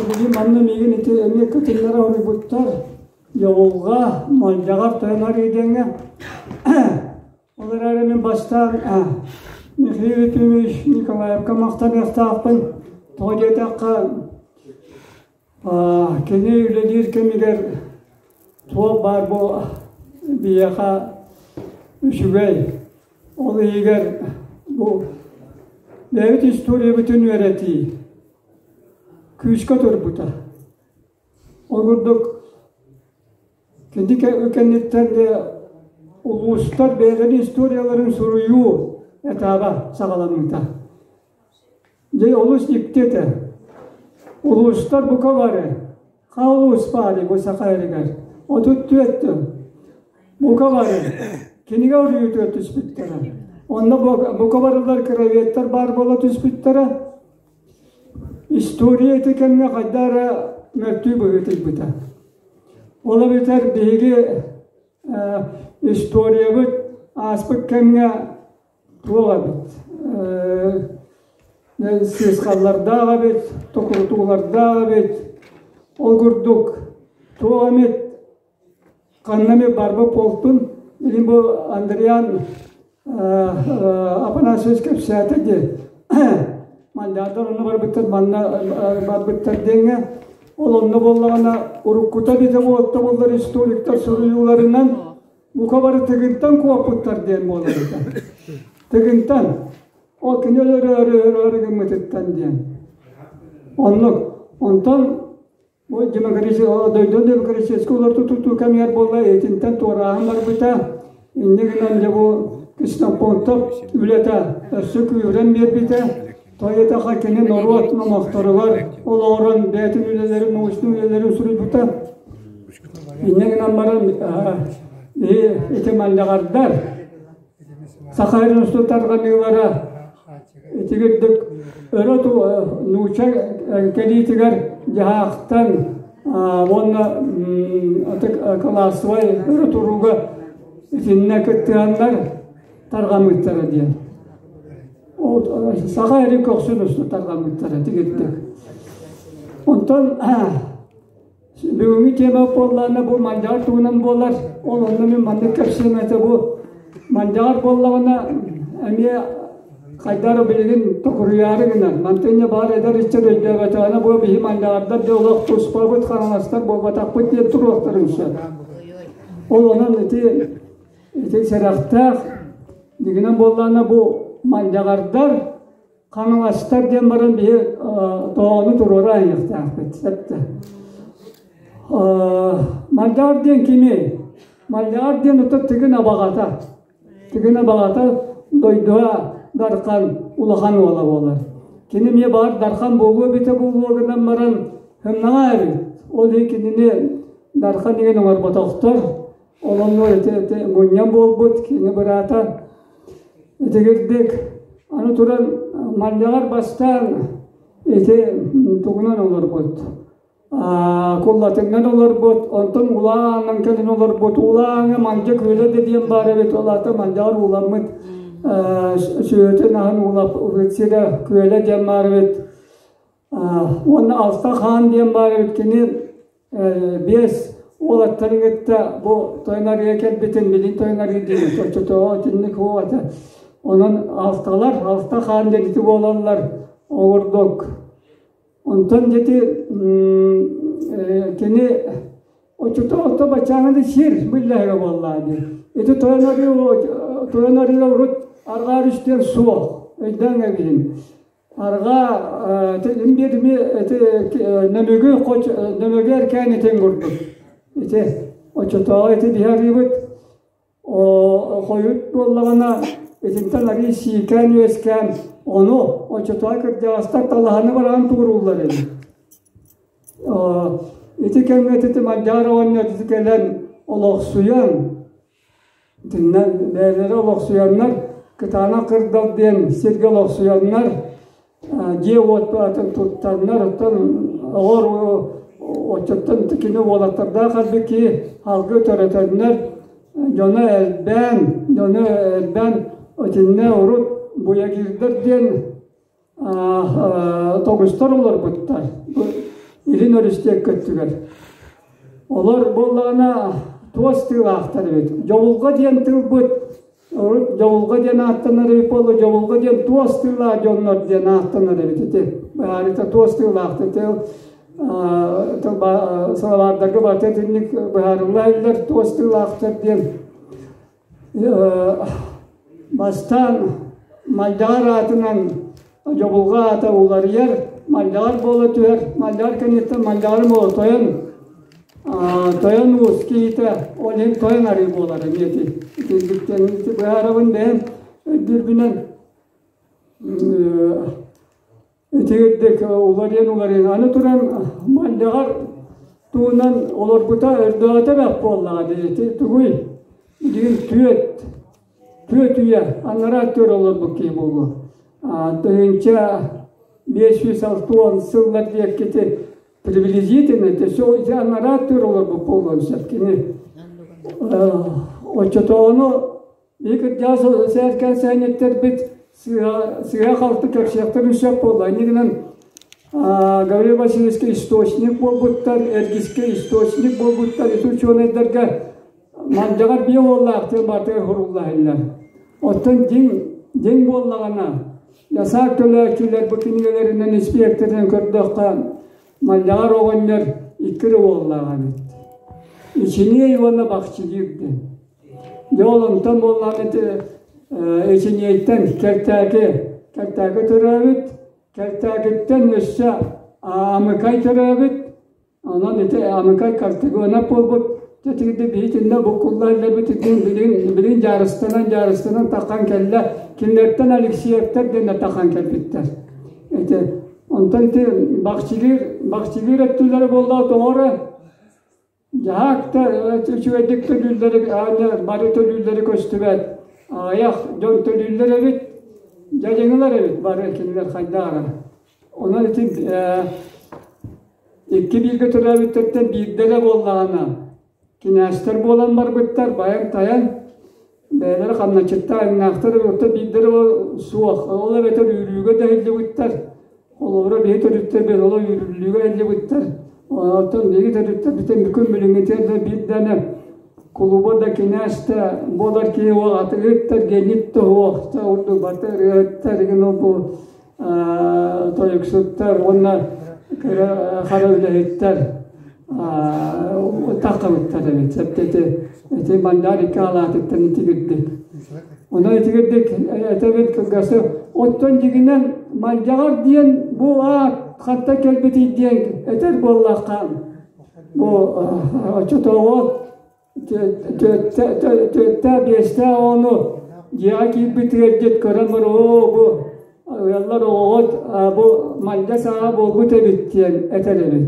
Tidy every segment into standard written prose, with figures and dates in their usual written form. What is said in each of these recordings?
Билигин манна миигин ити эмиэ кытыннара уруйбуттар. Дьоҕулга, Малдьаҕар тойон арыы диэҥҥэ. Ол эрээри мин бастаан Михаил Ефимович Николаевка махтаныахтаахпын. Тоҕо диэтэххэ, кини үлэлиир кэмигэр туох баар бу биһиэхэ үчүгэй. Ол иһигэр бу бэйэбит историябытын үөрэтии күүскэ турбута. Ол курдук кини кэнниттэн улуустар бэйэлэрин историяларын суруйуу этаба саҕаламмыта. Дьэ олус дьикти этэ. Улуустар бука бары, хаа улуус баары бу саха эригэр, 34 тыл. Бука бары кинигэ уруйутугар түспүттэрэ. Онно бука барылар кыраветтар баар буола түспүттэрэ. История ити кэмҥэ хайда эрэ мөлтүү быһыытыйбыта. Ол эбэтэр биһиги историябыт ааспыт кэмҥэ туох эбит сыысхаллардаах эбит, токурутуулардаах эбит. Ол курдук туох эмит ханна эмит барбыт буолтун, билин бу Андриан Афанасьевич кэпсээтэ дии. Мандаардар онно барбыттар, манна барбыттар диэҥҥэ. Ол онно буоллаҕына уруккута эбитэ буолта буоллар историктар суруйууларынан бука бары Тыгынтан куоппуттар диэн буолар этэ. Тыгынтан. Ол кини өлөрөөрү өлөрөөрү гыммытыттан диэн. Оннук. Онтон Бу дойду демократическай олорто тутуу кэмигэр буолла итинтэн туорааһын барбыта. Инньэ гынан дьэ бу Ксенофонтов үлэтэ өссө күүһүрэн биэрбитэ. Тоҕо кини норуот номохторугар олоҕуран бэйэтин үлэлэрин, научнай үлэлэрин суруйбута. Инньэ гынан баран ити манньаҕардар Саха устун тарҕаныылара итигирдик өрө нуучча кэлиитигэр дьаһаахтан уонна кылаассыбай өрө турууга итиннэ кыттыһаннар тарҕаммыттара диэн. Саха эрин көхсүн устун тарҕаммыттара итигирдик. Онтон Бүгүҥҥү тиэмэ буоллаҕына бу Мандьаҕар туһунан буолар. Ол онно мин маннык кэпсиэм этэ бу Мандьаҕар буоллаҕына эмиэ хайдах эрэ билигин токуруйаары гынар. Мантан баар эдэр ыччат өйдөөбөтөҕүнэ бу биһи мандьаҕардар дьэ олох туспабыт, хараҥастар буолбатахпыт диэн туруохтарын сөп. Ол онон ити ити сэрэхтээх дигинэн буоллаҕына бу мандьаҕардар Хаҥаластар диэн баран биһи тоҕону туруора айыахтаахпыт сөптө. Мальдаар диэн кимий? Мальдаар диэн ото Тыгын абаҕата. Тыгын абаҕата дойдуга Дархан улахан уола буолар. Кини эмиэ баар Дархан буолуо эбитэ буолуо гынан баран һымнаҕа эбит. Ол иһин кинини Дархан деген оҥорботохтор. Ол онно ити мунньан буолбут кини быраата Итигирдик аны туран манньаҕар бастаан ити тугунан олорбут куллатыҥҥан олорбут, онтон улаанан кэлин олорбут, улааҥа мандьа күөлэ да диэн баар эбит, ол аата мандьаҕар ууламмыт сүөтүн аһын уулаппыт сирэ күөлэ диэн баар эбит. Уонна Алта хаан диэн баар эбит, кини биэс уолаттарын кытта бу Тойон кэлбитин билин Тойон диэн оччотооҕу итинник этэ. Онон алталар, алта хаан диэн ити буолаллар оҕурдук. Онтон дьити кини оччотооҕута баччааҥҥы сир биллэһигэ буоллаа дии. Ити Тойон Тойон Арыыга урут арҕаа үстүөн суох. Өйдөөн эбиһин. Арҕаа биэрми ити нөмүгү нөмүгү эркээн итин курдук. Ити оччотооҕу ити биһи арыыбыт хойут буоллаҕына итинтэн арыы сиикээн үөскээн ону оччотооҕу кырдьаҕастар талаһаны бараан туорууллар эбит. Ити кэмҥэ ити Мадьяр оҕонньор ити кэлэн олохсуйан Итиннэ бэйэлэрэ олохсуйаннар, кытаанах кырдал диэн сиргэ олохсуйаннар, дьиэ-уот атын туттаннар, оттон оҕор оччоттон кини уолаттардаах элбик киһи алгы төрөтөннөр, дьоно элбээн, дьоно элбээн итиннэ урут Буягирдар диэн тоҕустар олорбуттар. Илин өрүс диэки өттүгэр. Олор буоллаҕына туос тыылаахтар эбит. Дьобулҕа диэн тылбыт урут дьобулҕа диэн ааттанар эбит буолла, дьобулҕа диэн туос тыылаах дьоннор диэн ааттанар эбит ити. Быһаарыыта туос тыылаах тыл сылабаардарга барыта итинник быһаарылла иһиллэр туос тыылаахтар диэн. Бастаан Малдьаҕар аатынан Дьобулҕа аата уларыйар, Малдьаҕар буола түһэр, Малдьаҕар кэнниттэн Малдьаҕары буола тойон тойон уус киһитэ, ол иһин тойон арыы буолар эмиэ ити. Итинниктэн ити быһаарабын бэйэм өйдүүрбүнэн Итигирдик уларыйан-уларыйан аны туран Малдьаҕар туһунан олорбута өрдөөтө бэрт буоллаҕа дии. Ити тугуй? Билигин түөрт, түөрт үйэ анараа өттүгэр олорбут киһи буолуо. 1560 сыллар диэккити приблизительно ити ити анараа өттүгэр олорбут буолуон сөп кини. Оччотооҕуну Биһи кырдьаҕас сээркээн сэһэнньиттэрбит сыыһа-халты кэпсиэхтэрин сөп буолла. Инньэ гынан Гаврил Васильевичка источник буолбуттар, Эргискэ источник буолбуттар, ити учуонайдарга Малдьаҕар биэ уоллаахтыы барытыгар сурулла иһиллэр. Оттон дьиҥ, дьиҥ буоллаҕына, ясаак төлөөччүлэр бу кинигэлэринэн испиэктэринэн көрдөххө, Малдьаҕар оҕонньор икки эрэ уоллаах эбит. Ичиниэй уонна Бахчыгыр диэн. Дьэ ол онтон буоллаҕына ити Эчиниэйтэн Кэртээки, Кэртээки төрөөбүт, Кэртээкиттэн өссө Амыкай төрөөбүт, онон ити Амыкай Картыгыанап буолбут. Дьэ итинник биһитиннэ буккулла илэбитин билин билин дьаарыстанан дьаарыстанан таххан кэллэ. Кинилэртэн Алексеевтар диэн таххан кэлбиттэр. Ити онтон ити Бахчылыыр Бахчылыыр өттүлэрэ буоллаҕа тоҕо эрэ Дьаһаак да үчүгэйдик төлүүллэри аанньа бары төлүүллэри көстүбэт. Аҕыйах дьон төлүүллэр эбит, дьадьаҥылар эбит бары кинилэр хайдах эрэ. Онон ити икки бииргэ төрөөбүттэртэн биирдэрэ буоллаҕына кинээстэр буолан барбыттар, байан-тайан бэйэлэрэ хамначчыттар, айаннаахтар эбит, оттон биирдэрэ суох. Ол эбэтэр үүрүүгэ да иһиллибиттэр. Холобура, биһи төрүттэрбит олох үүрүллүүгэ иһиллибиттэр. Оттон биһиги төрүттэрбитин бүкүн билиҥҥитигэр да биир даҕаны кулуба да кинээс да буолар киһи уол атыыһыт да генит да суох ордук барыта ырыаһыттар игин ол бу тойуксуттар уонна кыра хара үлэһиттэр таххабыттар эбит ити ити мандар икки алаатыттан итигирдик онон итигирдик этэбит кылгасы оттон дьигинэн Малдьаҕар диэн бу аат хантан кэлбитий диэн этэр буоллахха бу оччотооҕу түөттээ биэстээх оҕону дьиэҕэ киирбит ыалдьыт көрөн баран оо бу ыаллар оҕоҕут бу мальда сааһа буолбут эбит диэн этэр эбит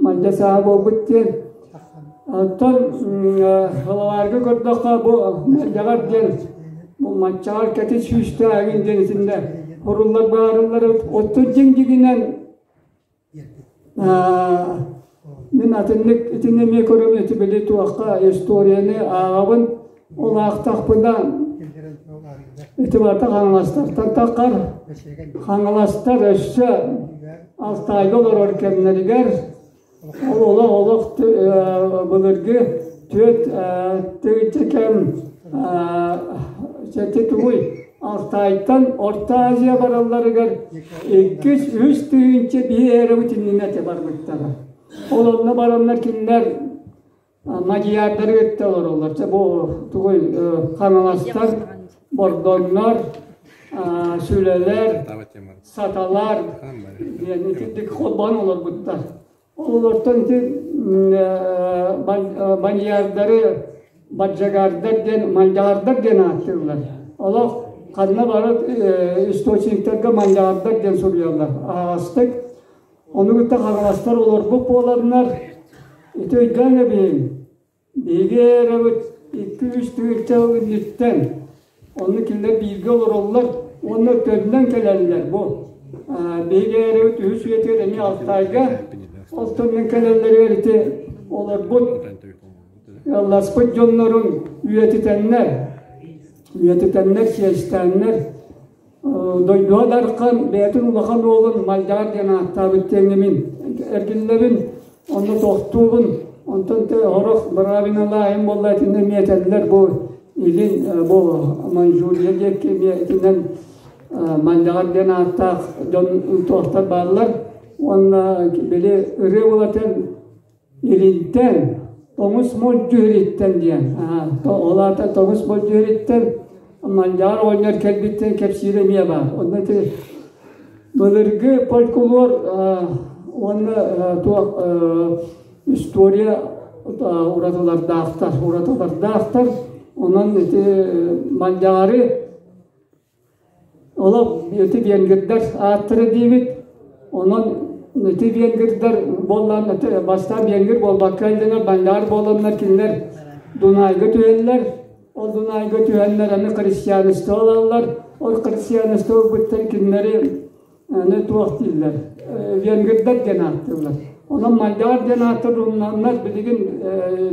мальда сааһа буолбут диэн оттон халабаарга көрдөххө бу мальдаҕар диэн бу маччаҕар кэтит сүүстээх эҥин диэн итиннэ хоруллар баарыллар оттон дьиҥ дьиҥинэн Мин атыннык итини эмиэ көрөбүн ити били туохха историяны ааҕабын ол аахтахпына ити барыта хаҥаластартан таххар хаҥаластар өссө Алтайга олорор кэмнэригэр ол олох олох былыргы түөрт тыһыынча кэм ити тугуй Алтайтан Орто Азия баралларыгар иккис, үһүс тыһыынча биһи эрэбит иннинэ этэ барбыттара. Ол онно бараннар кинилэр мадьярдары кытта олороллор. Чэ бу тугуй хаҥаластар, бордоннор, сүлэлэр, саталар диэн итинник холбоон олорбуттар. Олортон ити мадьярдары баджагардар диэн мандьаардар диэн ааттыыллар. Олох ханна барыт источниктарга мандьаардар диэн суруйаллар. Аһаҕастык. Ону кытта хаҥаластар олорбут буоланнар ити өйдөөн эбиһиҥ. Биһиги эрэбит икки-үс тыһыынча инниттэн онно кинилэр бииргэ олороллор уонна төннөн кэлэллэр бу. Биһиги эрэбит үһүс үйэтигэр эмиэ Алтайга ол төннөн кэлэллэригэр ити олорбут ыалласпыт дьоннорун үйэтитэннэр, үйэтитэннэр, чиэстээннэр Дойдуга Дархан бэйэтин улахан уолун Малдьаҕар диэн ааттаабыт диэҥҥэ мин эргиллэбин, онно тохтуубун. Онтон сорох быраабыналааһын буолла итиннэ эмиэ этэллэр бу илин бу Манчжурия диэки эмиэ итинэн Мандаҕар диэн ааттаах дьон туохтар бааллар. Уонна били ырыа булатын илинтэн тоҥус модьуһуриттэн диэн. Ол аата тоҥус модьуһуриттэн Мандаҕар оҕонньор кэлбиттэн кэпсиирэ эмиэ баар. Онно ити былыргы фольклор уонна туох история уратылардаахтар, уратылардаахтар. Онон ити Мандаҕары Олох ити венгрдэр ааттара диибит. Онон ити венгрдэр буоллаан бастаан венгр буолбакка илдьэнэр бандаар буоланнар кинилэр Дунайга түһэллэр. Ол Дунайга түһэннэр аны христианство ылаллар. Ол христианство ылбыттар кинилэри аны туох дииллэр венгрдэр диэн ааттыыллар. Онон мадьяр диэн ааттар умнаннар билигин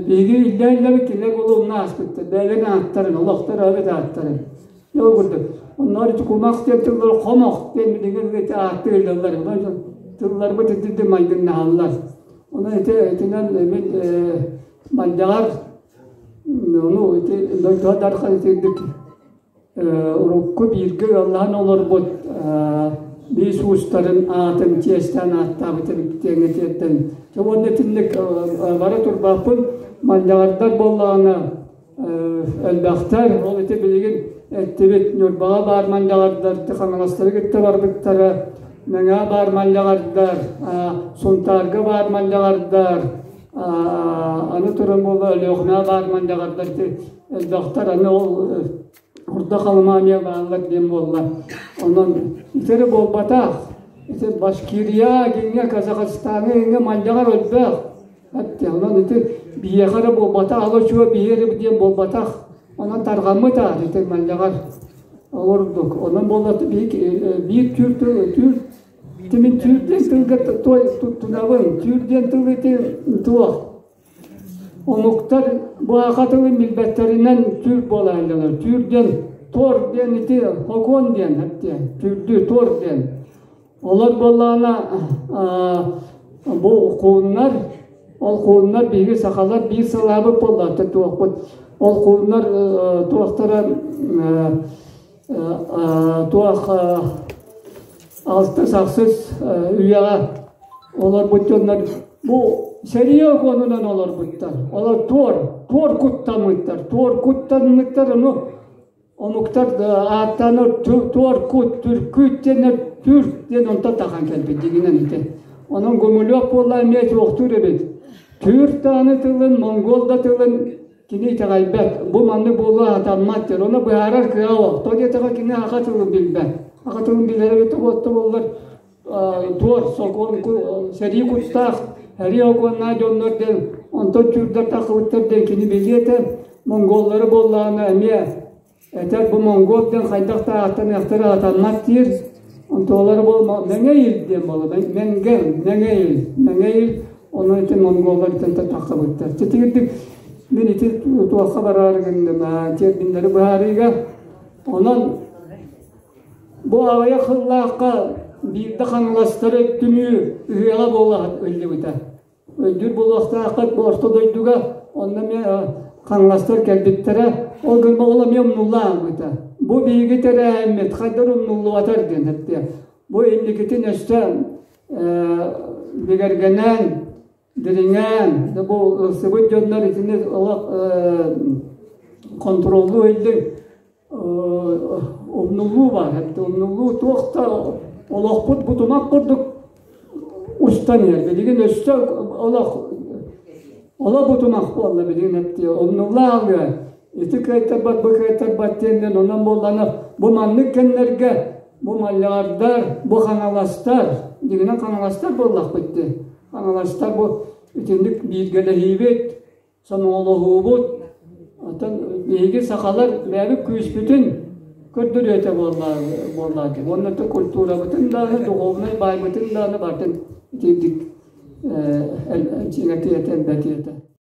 биһиги иллэһиллэбит кинилэр буолуо умна ааспыттар. Бэйэлэрин ааттарын, олохтор эбит ааттарын. Ол курдук, онноор ити кумах диэн тыллар хомох диэн билигин ити ааттыыллар. Тылларбыт итинник майгыннаһаллар. Онон ити итинэн мин мандаҕар ону ити дойдуга дархан итирдик урукку бииргэ ыаллаһан олорбут биис уустарын аатын чиэстээн ааттаабыт эбит диэҥҥэ тиэрдэн. Уонна итинник бара турбаппын мандаҕардар буоллаҕына Элбэхтэр, ол ити билигин эттибит, Ньурбаҕа баар манньаҕардар, Хаҥаластары кытта барбыттара, Мэҥэҕэ баар манньаҕардар, Сунтаарга баар манньаҕардар, аны туран буолла Өлүөхүмэҕэ баар манньаҕардар элбэхтэр, аны ол Орто Халыма эмиэ бааллар диэн буолла. Онон ити эрэ буолбатах, ити Башкирия, гиҥҥэ, Казахстаҥҥа гиҥҥэ манньаҕар элбэх. Онон ити биһиэхэ эрэ буолбатах, ала-чуо биһи эрэ диэн буолбатах. Онон тарҕаммыт аат ити манньаҕар олордук. Онон буолла биир түүр тыл түүр тимин түүр диэн тылга той туттунабын. Түүр диэн тыл ити туох омуктар бу аха тылын билбэттэринэн түүр буолааллар. Түүр диэн тор диэн ити хокуон диэн түүрдүү тор диэн. Олор буоллаҕына бу хууннар, ол хууннар биһиги сахалар биир сылаабыт буоллаҕа туохпут. Ол хууннар туохтара туох алтыс ахсыс үйэҕэ олорбут дьоннор бу сэрии окуонунан олорбуттар. Олор туор, туор куттаммыттар, туор куттаммыттар ону Омуктар ааттаанар туоркут, түркүт диэннэр түрк диэн онтон тахан кэлбит дьиҥинэн ити. Онон Гумилев буолла эмиэ туохтуур эбит. Түүр даҕаны тылын, монгол да тылын кини итэҕэйбэт. Бу маннык буолуо сатаммат диир. Ону быһаарар кыаҕа суох. Тоҕо диэтэххэ кини аха тылын билбэт. Аха тылын билэр эбит буоллар туор сокуон сэрии куттаах сэрии огуоннаах дьоннор диэн онтон түүрдэр тахсыбыттар диэн кини билиэ этэ монголлары буоллаҕына эмиэ этэр бу монгол диэн хайдах да ааттаныахтара атаммат диир онтуолары бол мэҥэйил диэн буола мэҥгэл мэҥэйил мэҥэйил онон ити монголлар итинтэн тахсыбыттар титигирдик мин ити туохха бараары гынным терминнэри быһаарыыга онон Бу аҕыйах сыллаахха биирдэ Хаҥаластары түмүү ыһыаҕа буола ыллыбыта. Өйдүүр буолуохтааххыт бу орто дойдуга онно эмиэ Хаҥаластар кэлбиттэрэ. Ол гынан ол эмиэ умнуллаабыта. Бу биһиги тэрээһиммит хайдах умнуллубатар диэн эттэ. Бу инникитин өссө бигэргэнэн, дириҥээн, бу ылсыбыт дьоннор итини олох хонтуруоллуу илдьиҥ умнуллуу баар эбит. Умнуллуу туох да олохпут бутумах курдук устан иһэр. Билигин өссө олох олох бутумах буолла билигин эптиэ. Умнуллаа алыа. Ити кыайтарбат, бу кыайтарбат диэннэн онон буоллана бу маннык кэмнэргэ бу маллаардар, бу хаҥаластар, дьиҥинэн хаҥаластар буоллахпыт дии. Хаҥаластар бу итинник бииргэлэһиибит, сомоҕолоһуубут, оттон биһиги сахалар бэйэбит күүспүтүн көрдөрүөтэ буоллаа дии. Уонна культурабытын даҕаны, духовнай баайбытын даҕаны барытын итирдик чиҥэтиэтэ, элбэтиэтэ.